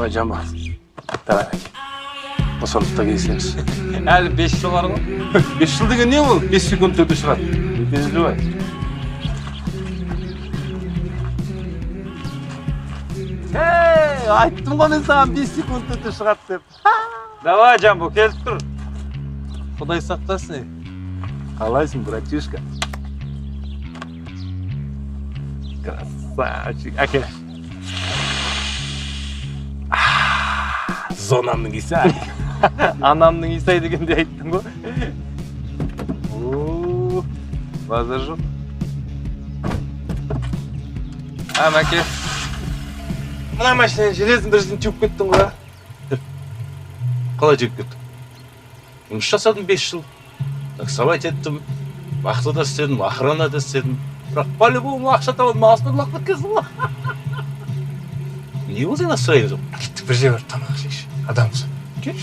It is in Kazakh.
Давай, Жамбо. Давай, әке. Бостандықта кездесеміз. Әлі 5 жыл бар ғой. 5 жыл деген не ол? 5 секунд өте шығады. Не переживай. Ей, айттым ғой мен саған, 5 секунд өте шығады деп. Давай, Жамбо, келіп тұр. Құдай сақтасын, ей. Қалайсың, братишка? Красавчик. Әке. Зонамның иісі. Анамның иісі дегенде айттың ғой. О, базар жоқ. А, мәке. Мына машинаны железный дорожный теуіп кеттің ғой, а? Қалай жеп кеттім? Жұмыс жасадым 5 жыл. Таксовать еттім, вахтада істедім, охранада істедім. Бірақ по-любому ақша таба алмай, астына лағып кеткенсің ғой. Не болды, настроение жоқ? Кеттік, бір жерге барып тамақ ішейікші. Адамбыз. Кет.